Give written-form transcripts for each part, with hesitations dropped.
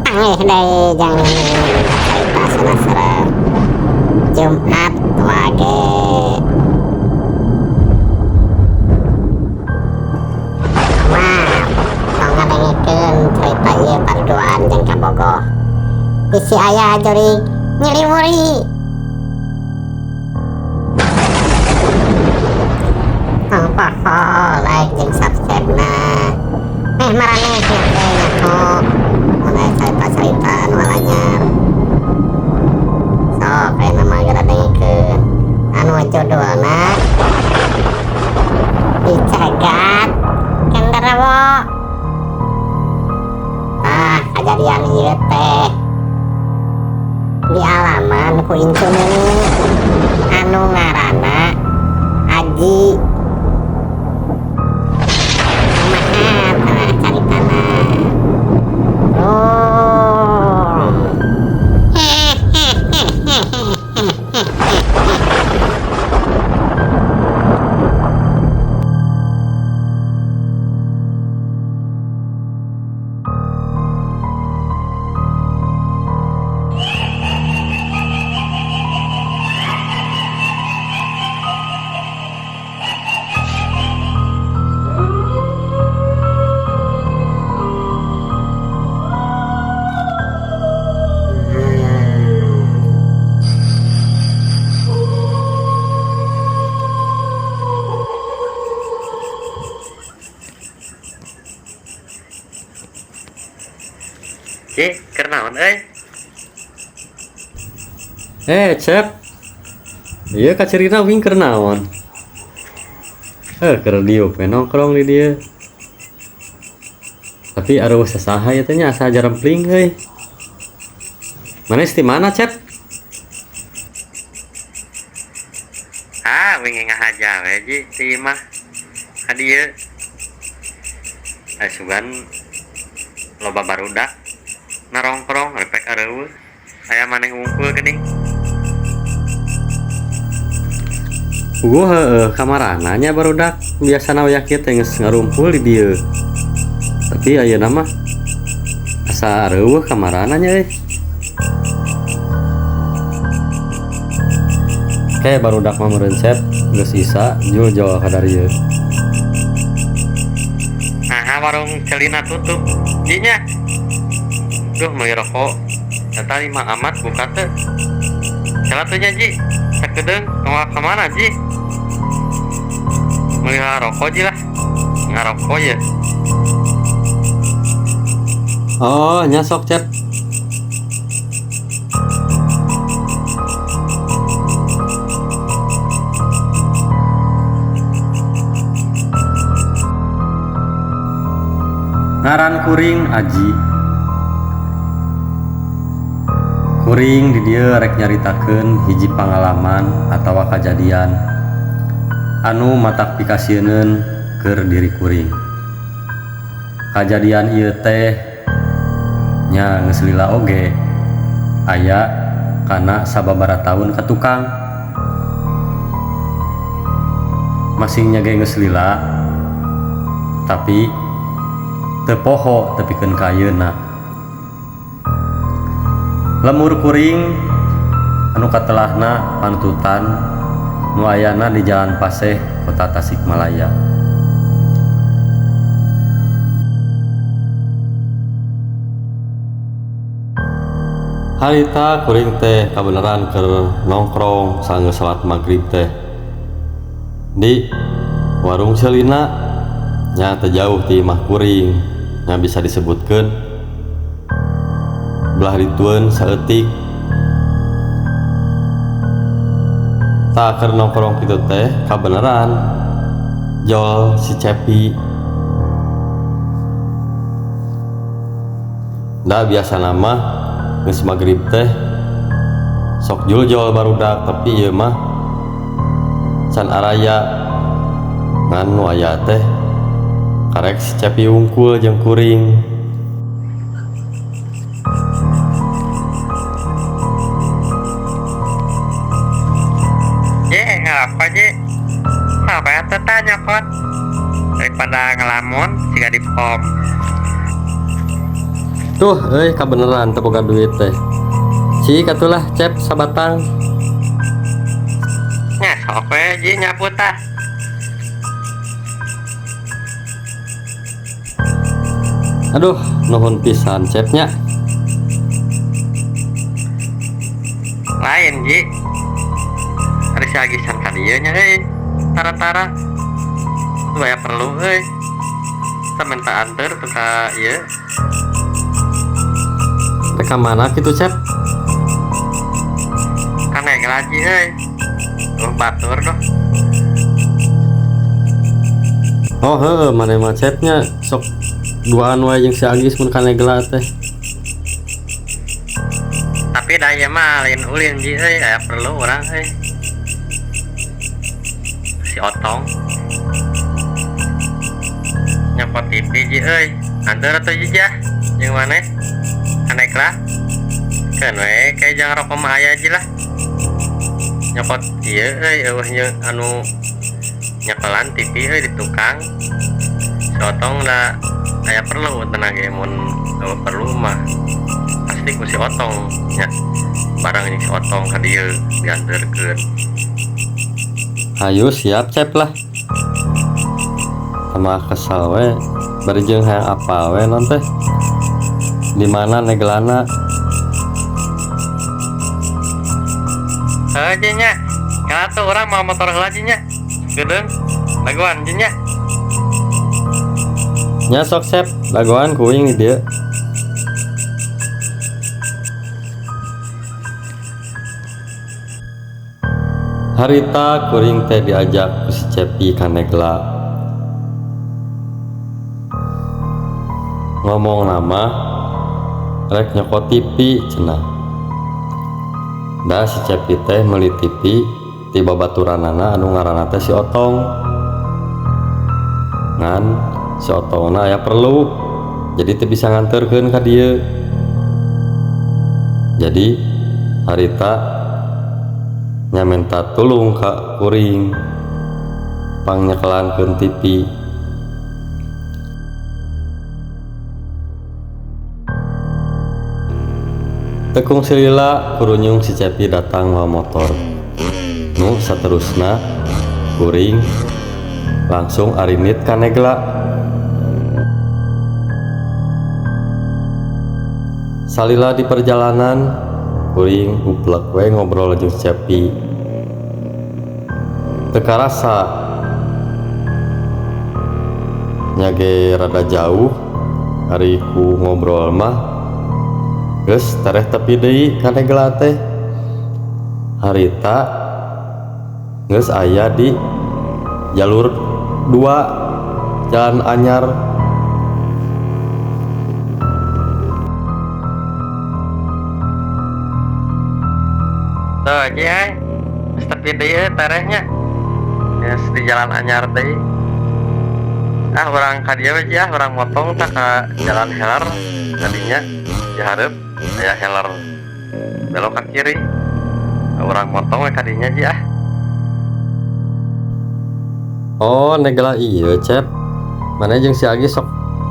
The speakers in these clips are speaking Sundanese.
Panggih deui jeung carita cenah serem Jumat Wage. Maaf, tong ngadengikeun carita ieu paduduan jeung kabogoh. Bisi aya jurig nyeri-wuri. Tong poho like jeung subscribe na. Meh maraneh nya teh nyaho mun aya carita-carita anu alanyar. Sok ayeuna mah geura dengikeun anu judulna Dicegat Genderuwo. Tah kajadian ieu teh dialaman ku incu nini anu ngaranna Aji. Kumaha tah caritana? Oh. Ji, keur naon euy? Eh, Cep. Ieu kacirina wing keur naon? Eh, keur diuk we nongkrong di dieu. Tapi areuh sasaha ieu teh nya asa jarempling euy. Manes di mana, Cep? Ah, wing ngahaja we Ji ti imah ka dieu. Asugan loba barudak narongkrong repek areueuh. Aya maneh wungkul geuning. Puguh heueuh kamarana nya barudak biasana wayah kieu teh geus ngarumpul di dieu. Tapi ayeuna mah asa areueuh kamarana nya euy. Ke barudak mah meureun Cep geus isa jul-jol ka darieu. Naha warung Celina tutup Ji nya. Duh meuli rokok eta lima amat buka teu. Salah teu nya Ji, sakedeung moal ka mana Ji? Meuli rokok Ji lah. Ngarokok ye. Oh, nya sok Cep. Ngaran kuring Aji. Kuring di dieu rek nyaritakeun hiji pangalaman atawa kajadian anu matak pikasieuneun keur diri kuring. Kajadian ieu teh nya geus lila oge aya kana sababaraha taun ka tukang. Masing nya ge geus lila tapi teu poho tepikeun ka ayeuna. Lemur kuring anu katelahna pantutan nu ayana di Jalan Paseh, Kota Tasikmalaya. Harita kuring teh kabeneran keur nongkrong sanggeus salat magrib teh di warung Celina nya teu jauh ti imah kuring nya bisa disebutkeun belah ditueun saeutik. Tah keur nongkrong kitu teh kabeneran jol si Cepi. Da biasana mah geus magrib teh sok jul-jol barudak, tapi ieu mah can araya ngan nu aya teh karek si Cepi wungkul jeung kuring. Ji, ngapa Ji? Apa ya teh tanya kot? Daripada ngelamun siga di pom. Tuh euy kabeneran teu boga duit teh. Cik atulah Cep sabatang. Nya sok we Ji nyapu tah. Aduh, nuhun pisan Cepnya. Lain Ji. Ari si Agisan ka dieu nya euy. Tara-tara. Tuh aya perlu euy. Teu minta anter tuh ka ieu. Rek ka mana kitu Cep? Ka Negla Ji euy. Tuh batur doh. Oh heueuh maneh mah Cepnya sok duaan wae jeung si Agis mun ka Negla teh. Tapi da ieu mah lain ulin Ji euy, aya perlu urang euy. Si Otong. Nyopot TV Ji euy. Anteur atuh Ji jah jeung maneh? Ka Negla. Keun we kayak jangan rokok mah aya Ji lah. Nyopot ieu euy eueuh jeung anu nyekelan TV euy di tukang. Si Otong da aya perlu tenang ge mun eueuh perlu mah pasti ku si Otong nya. Barang jeung si Otong ka dieu dianterkeun. Hayu siap Cep lah. Sama kesal we bari jeung hayang apal we non teh. Di mana Neglana? Heuh Ji nya. Kala tuh urang mau motor heula Ji nya. Geudeung. Dagoan Ji nya. Nya sok Cep, dagoan kuing di dieu. Harita kuring teh diajak ku si Cepi ka Negla. Ngomong nama rek nyokot TV cenah. Da si Cepi teh meuli TV ti babaturanana anu ngaranna teh si Otong. Ngan si Otongna aya perlu jadi teu bisa nganterkeun ka dieu. Jadi harita nya minta tulung ka kuring pangnyekelankeun TV. Tekung silila kurunyung si Cepi datang mawa motor. Nu saterusna kuring langsung arinit ka Negla. Salila di perjalanan kuring uplek we ngobrol jeung si Cepi. Teu karasa nya ge rada jauh ari ku ngobrol mah geus tereh tepi deui ka Negla teh. Harita geus aya di jalur 2 Jalan Anyar. Tuh Ji euy, geus tepi deui terehnya. Geus di Jalan Anyar deui. Ah urang ka dieu we Ji ah, urang motong tah ka Jalan Heler tadinya di hareup aya Heler. Belok ka kiri. Urang motong we ka dinya Ji ah. Oh Negla ieu Cep. Maneh jeung si Agis sok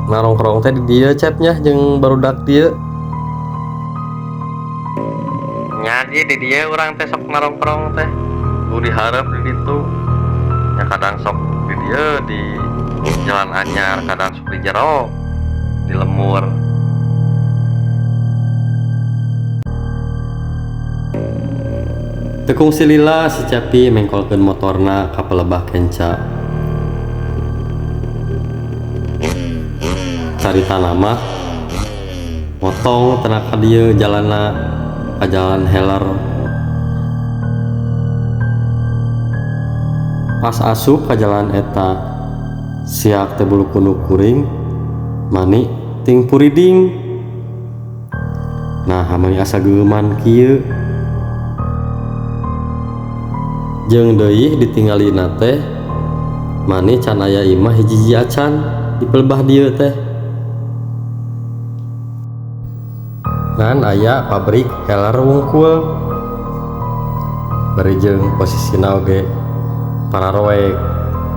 ngarongkrong teh di dieu Cep nya jeung barudak dieu. Nya Ji di dieu urang teh sok ngarongkrong teh. Nu di hareup di ditu. Nya kadang sok di dieu di Jalan Anyar, kadang sok di jero di lemur. Tekung silila si Cepi mengkolkeun motorna ka pelebah kenca. Carita nama motong tenang ka dieu jalanna ka Jalan Heler. Pas asup ka jalan eta siak teh bulu kunduk kuring mani ting puriding. Nah hamani asa geuman kieu. Jeung deui ditinggalina teh mani can aya imah hiji-hiji acan di pelebah dieu teh. Ngan aya pabrik Heler wungkul. Bari jeung posisina oge pararoek.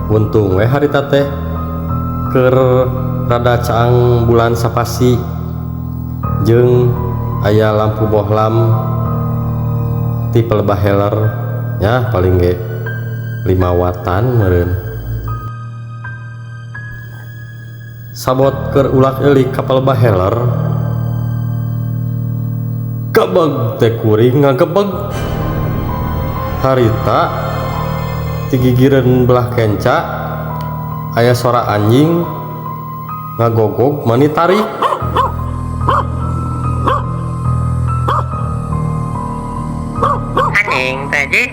Untung we harita teh Keur rada caang bulan sapasi jeung aya lampu bohlam ti pelebah heler ya paling ge 5 watan meureun. Sabot keur ulak-eulik ka pelebah heler gebeg teh kuring ngagebeg. Harita ti gigireun belah kenca aya sora anjing ngagogog mani tarik. Anjing teh ji,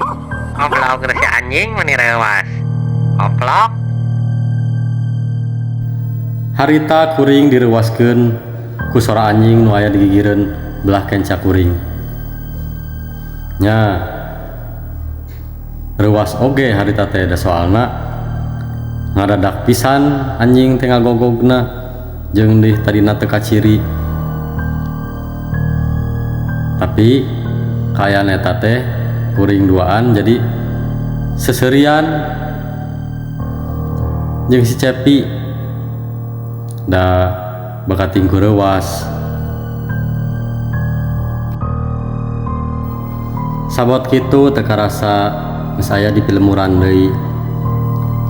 oplok geus si anjing mani reuwas. Oplok. Harita kuring direuwaskeun ku sora anjing nu aya di gigireun belah kenca kuring. Nya reuwas oge harita teh da soalna ngadadak pisan anjing teh ngagogogna jeung deui tadina teu kaciri. Tapi kaayaan eta teh kuring duaan jadi seserian jeung si Cepi da bakating ku reuwas. Sabot kitu teu karasa geus aya di pilemuran deui.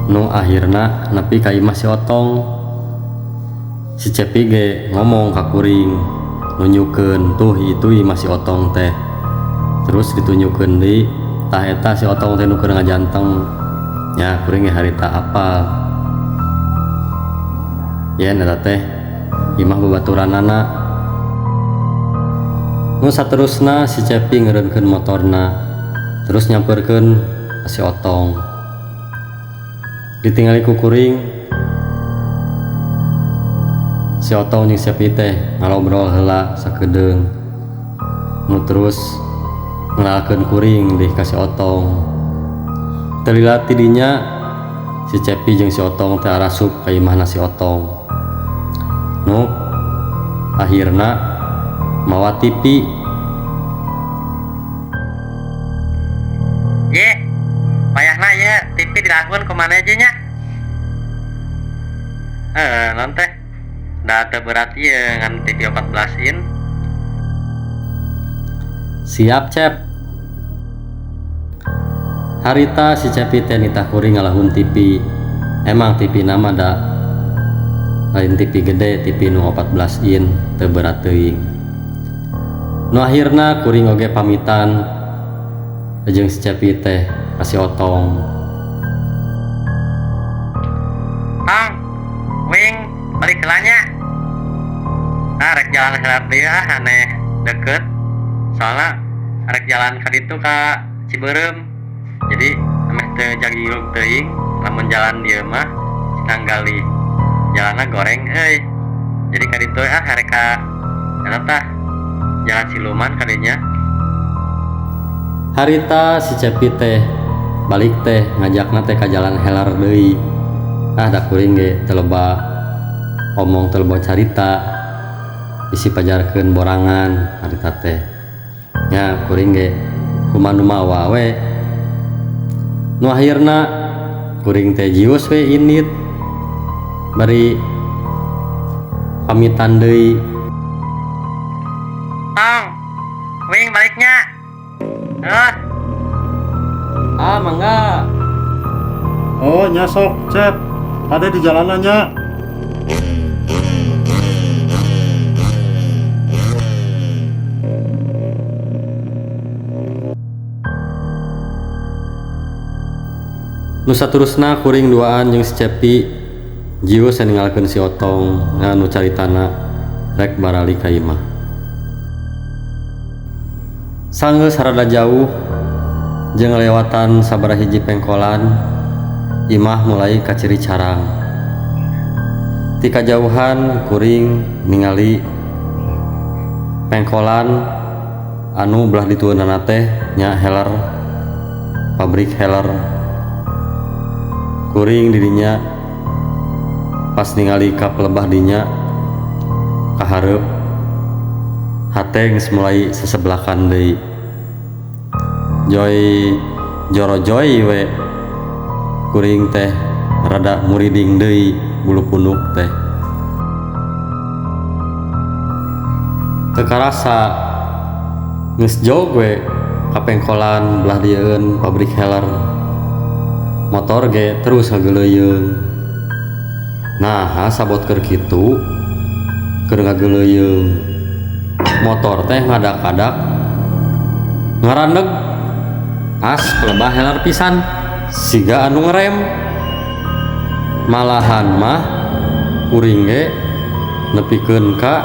Nu akhirna nepi ka imah si Otong. Si Cepi ge ngomong ka kuring nunjukeun tuh itu imah si Otong teh. Terus ditunjukeun deui tah eta si Otong teh nu keur ngajanteng. Nya kuring ge harita apal. Yen eta teh imah babaturanana. Nu saterusna si Cepi ngeureunkeun motorna terus nyamperkeun ka si Otong. Ditingali ku kuring si Otong jeung Cepi teh ngalobrol heula sakedeung. Nu terus ngenalkeun kuring deui ka si Otong. Teu lila ti dinya si Cepi jeung si Otong teh arasup ka imahna si Otong. Nu akhirna mawa TV. Ye, payahna ye TV dilakukan ku maneh je nya? Non teh da teu berat ieu ngan TV 14 in. Siap Cep. Harita si Cepi teh nitah kuring ngalahun TV. Emang TV nama da lain TV gede, TV nu 14 in teu berat teuing. Nu akhirna kuring oge pamitan jeung si Cepi teh ka si Otong. Tong, wing balik heula nya. Nah, rek jalan heula deui ah aneh deket. Soalna rek jalan ka ditu ka Cibeureum. Jadi ameh teu jagirug teuing lamun jalan dieu mah Cinanggali. Jalanna goreng euy. Jadi ka ditu ah rek ka eta tah jalan siluman kadinya. Harita si Cepi teh balik teh ngajakna teh ka jalan helar deui. Ah da kuring ge teu loba omong teu loba carita bisi pajarkeun borangan harita teh. Nya kuring ge kumaha nu mawa we. Nu akhirna kuring teh jius we init bari pamitan deui. Tong, wing baliknya. Ah mangga. Oh nya sok Cep, ada di jalanannya. Nu saterusna kuring duaan jeung si Cepi jius ninggalkeun si Otong nu caritana rek barali ka imah. Sanggeus rada jauh jeung lewatan sabaraha hiji pengkolan, imah mulai kaciri carang. Ti kajauhan kuring ningali pengkolan anu belah ditueunana teh nya heler, pabrik heler. Kuring dirinya pas ningali ka pelebah dinya kahareup hate geus mulai sesebelakan deui. Joy joro joy we kuring teh rada muriding deui. bulu punuk teh. Teu karasa geus jog we ka pengkolan belah dieun pabrik heler. Motor ge terus ngageleuyeung. Naha sabot keur kitu keur ngageleuyeung. Motor teh ngadak-adak ngarandeg as pelebah heler pisan siga anu ngerem. Malahan mah kuring ge nepikeun ka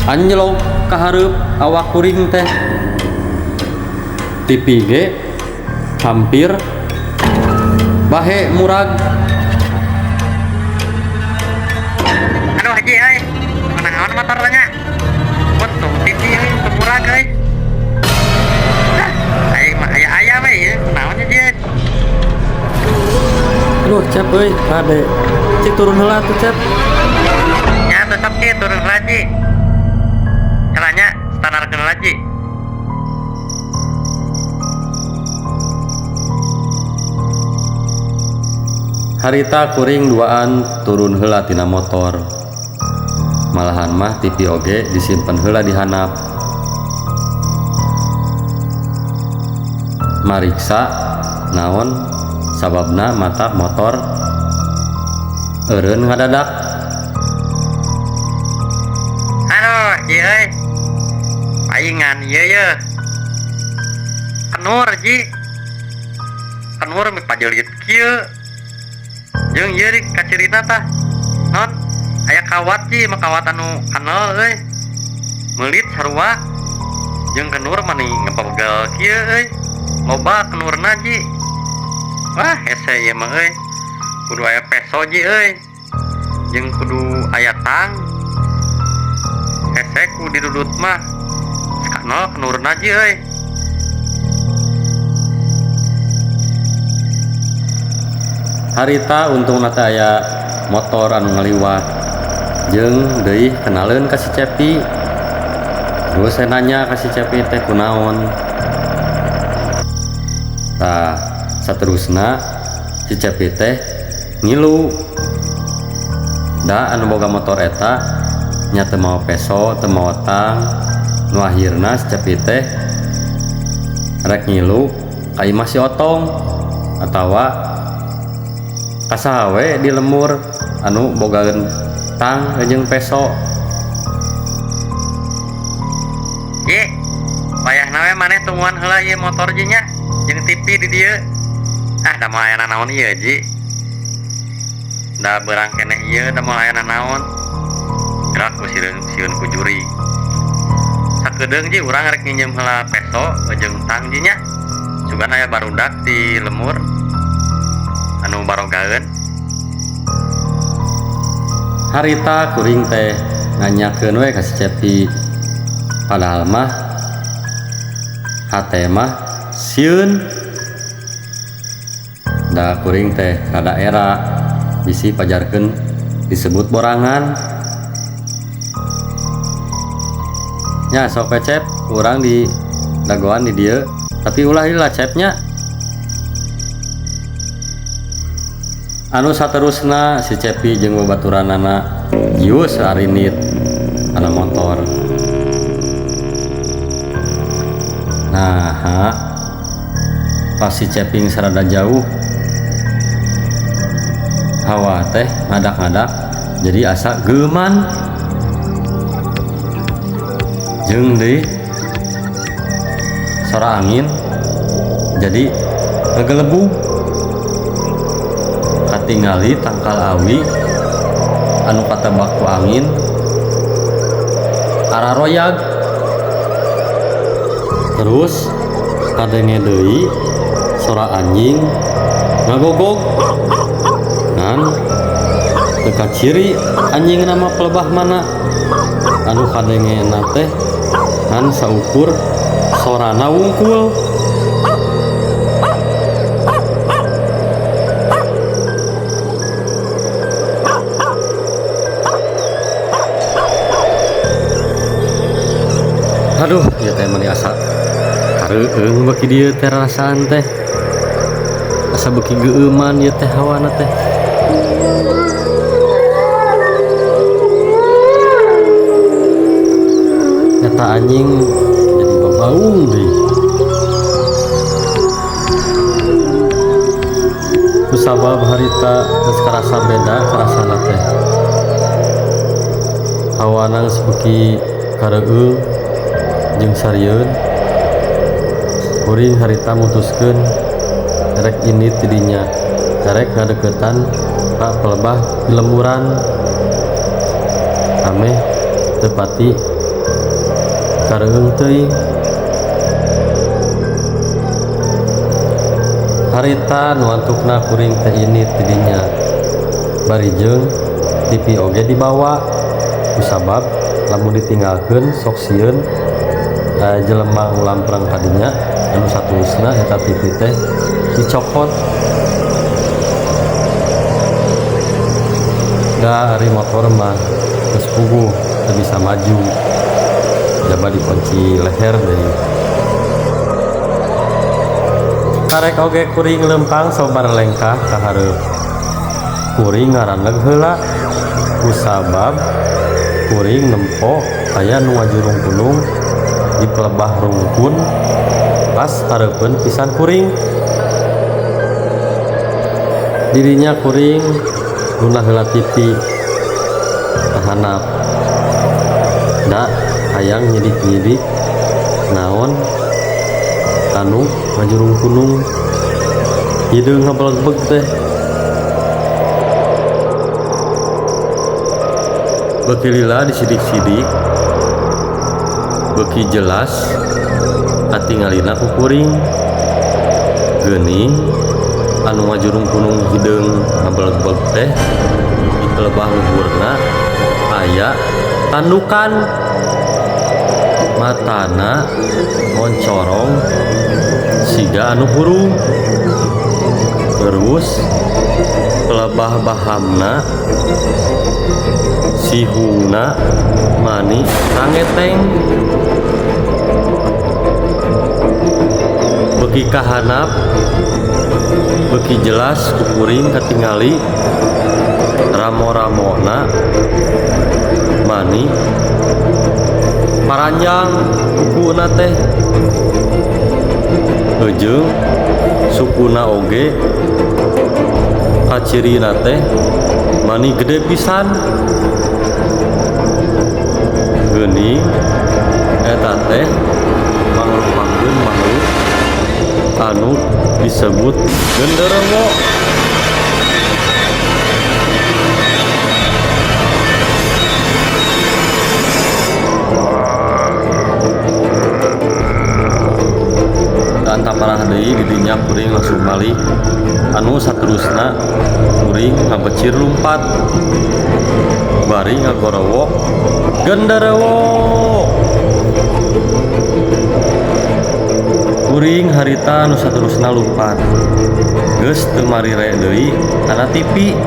anjlok ka hareup awak kuring teh. TV ge hampir bahe murag. Aduh haji euy, kunaon motor nya? Untung TV euy teu murag euy. Hah, aing mah aya-aya we ieu, kunaon nya ji euy? Aduh Cep euy, kade. Cik turun heula atuh Cep. Nya tetep Ki turun heula Ji. Caranya standarkeun heula Ji. Harita kuring duaan turun heula tina motor. Malahan mah TV oge disimpen heula di handap. Mariksa naon sababna mata motor eureun ngadadak. Aduh, Ji euy. Paingan ieu ye. Kenur Ji. Kenur mi pajelit kieu. Jeung ieu di kacirina tah. Non, aya kawat Ji, mah kawat anu kanel euy. Meulit sarua. Jeung kenur mah nih ngepegel kieu euy. Loba kenurna Ji. Wah, hese ieu mah euy. Kudu aya peso Ji euy. Jeung kudu aya tang. Hese ku didudut mah. Sakanol kenurna Ji euy. Harita untungna teh aya motor anu ngaliwat. Jeung deui kenaleun ka si Cepi. Terus saya nanya ka si Cepi teh kunaon. Tah, saterusna si Cepi teh ngilu. Da anu boga motor eta nya teu mawa peso, teu mawa tang. Nu akhirna si Cepi teh rek ngilu ka imah si Otong atawa kasaha we di lemur anu bogaeun tang jeung peso. Ye, wayahna we maneh tungguan heula ieu motor ji nya jeung TV di dieu. Ah, da moal aya nanaon ieu ji. Da beurang keneh ieu da moal aya nanaon. Gerak ku sieun ku juri. Sakedeung ji urang rek nginjem heula peso jeung tang ji nya. Sugan aya barudak di lemur anu barogaeun. Harita kuring teh nanyakeun we ka si Cepi. Padahal mah hate mah sieun. Da kuring teh rada era bisi pajarkeun disebut borangan. Nya sok we Cep, urang di dagoan di dieu, tapi ulah lila Cepnya. Anu saterusna si Cepi jeung babaturanana jius arinit kana motor. Nah, pas si Cepi sarada jauh hawa teh ngadak-ngadak jadi asa geuman. Jeung deui sora angin jadi ngegelebug. Katingali tangkal awi anu katebak ku angin araroyag. Terus kadenge deui sora anjing ngagogog. Ngan teu kaciri anjing nama pelebah mana. Anu kadengena teh ngan saukur sorana wungkul. Aduh, ieu teh meni asa kareueung beuki dieu teh rasaan teh. Asa beuki geueuman ieu teh hawana teh. Eta anjing jadi babaung deui. Kusabab harita geus karasa beda karasana teh. Hawana geus beuki kareueung jeung sarieun. Kuring harita mutuskeun rek indit ti dinya, rek ngadeukeutan ka pelebah di lemburan. Ameh teu pati kareueung teuing. Harita nu antukna kuring teh indit ti dinya. Bari jeung TV oge dibawa kusabab lamun ditinggalkeun sok sieun jelema ngulamprang ka dinya anu satulusna eta TV teh dicokot. Da ari motor mah geus puguh teu bisa maju. Jaba dikunci leher deui. Karek oge kuring leumpang sobar lengkah ka hareup. Kuring ngaraneg heula kusabab kuring nempo aya nu ngajurung gunung di pelebah rungkun pas hareupeun pisan kuring. Dirinya kuring gunah heula TV kahanap. Da hayang nyidik-nyidik naon anu ngajurung gunung hideung ngabelegbeg teh. Beuki lila disidik-sidik, beuki jelas katingalina ku kuring. Geuning anu ngajurung gunung hideung ngabelegbeg teh di pelebah luhurna aya tandukan. Matana moncorong siga anu hurung. Terus pelebah bahamna sihungna mani rangeteng. Beuki kahanap beuki jelas ku kuring katingali ramo-ramona mani paranjang kukuna teh. Eujeung sukuna oge kacirina teh mani gede pisan. Geuning eta teh mangrupakeun makhluk anu disebut genderuwo. Parah deui didinya kuring langsung balik. Anu saterusna kuring ngabecir lumpat bari ngagorowok genderuwo. Kuring harita anu saterusna lumpat geus teu marire deui kana TV.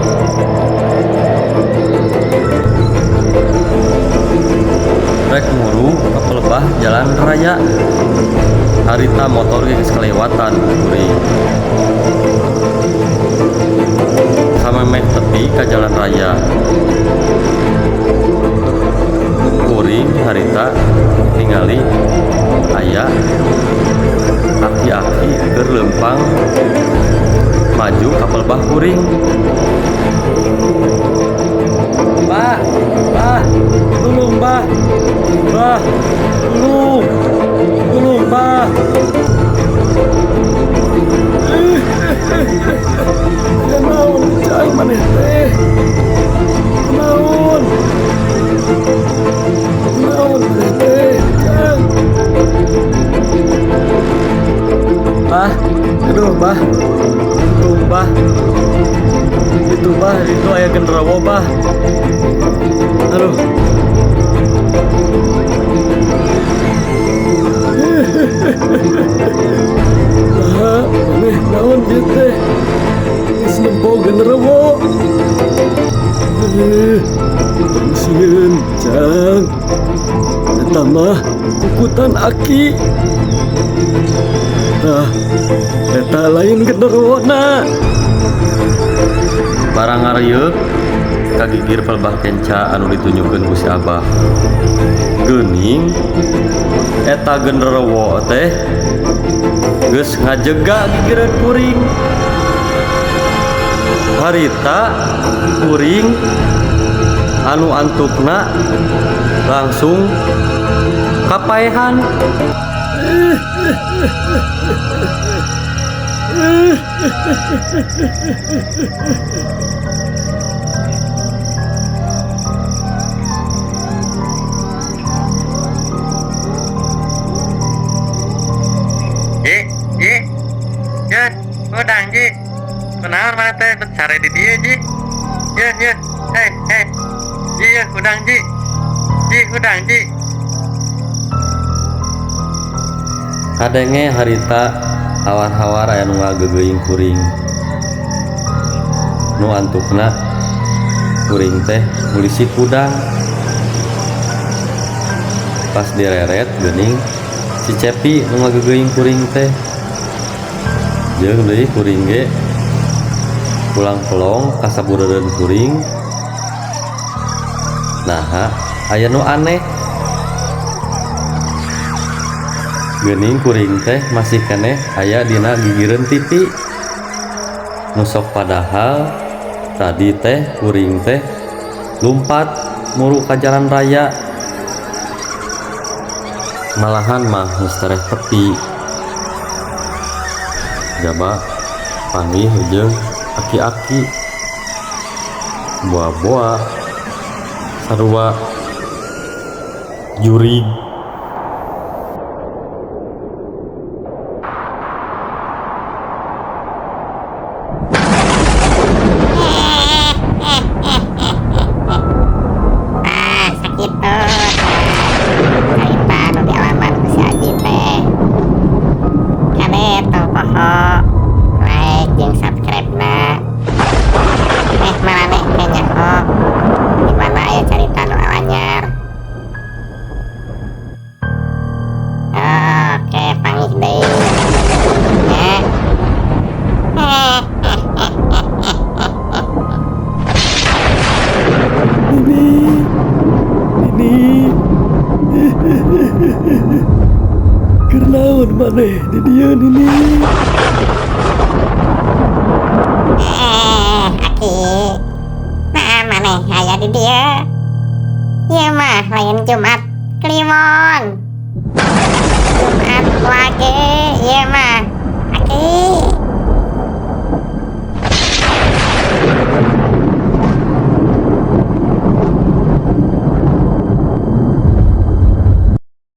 Rek muru ka pelebah jalan raya. Harita motor geus kelewatan kuring. Samemeh tepi ka jalan raya. Kuring harita ningali aya aki-aki keur leumpang maju ka pelebah kuring. Bah, bah, tulung bah, bah, tulung, tulung bah. Naon cai maneh teh? Naon? Naon maneh teh? Cai. Bah, aduh bah, tulung bah. Itu bah, itu aya genderuwo bah. Aduh. Nah, maneh naon ieu teh? Geus nempo genderuwo. Tong sieun, Jang. Eta mah kukutan aki. Tah, eta lain genderwona. Barang ngareuyeup kagigir pelbah kenca anu ditunjukkeun ku si Abah. Geuning eta genderuwo teh geus ngajega gigireun kuring. Harita kuring anu antukna langsung kapaehan. Ji, Ji. Yeun, hudang Ji. Kunaon maneh teh bet sare di dieu Ji? Yeun, yeun. Hei, hei. Ji, yeun, hudang Ji. Ji, hudang Ji. Kadenge harita hawar-hawar aya nu ngageugeuying kuring. Nu antukna kuring teh mulisi kudang. Pas direret geuning si Cepi nu ngageugeuying kuring teh. Jeung deui kuring ge pulang pelong ka sabureureun kuring. Naha aya nu aneh. Geuning kuring teh masih keneh aya dina gigireun TV. Nu sok padahal tadi teh kuring teh lumpat muru ka jalan raya. Malahan mah geus tereh tepi. Jaba panggih jeung aki-aki boa-boa sarua jurig. Ah, sakitu. Carita nu dialaman ku si Aji teh. Kade tong poho like jeung subscribe-na. Maraneh teh nyaho di mana aya carita nu alanyar. Oke, panggih deui. Nya. Nini, Nini. Keur naon maneh di dieu, Nini? Aki. Nah, maneh aya di dieu. Ieu mah lain Jumat Kliwon. Jumat Wage ieu mah. Aki.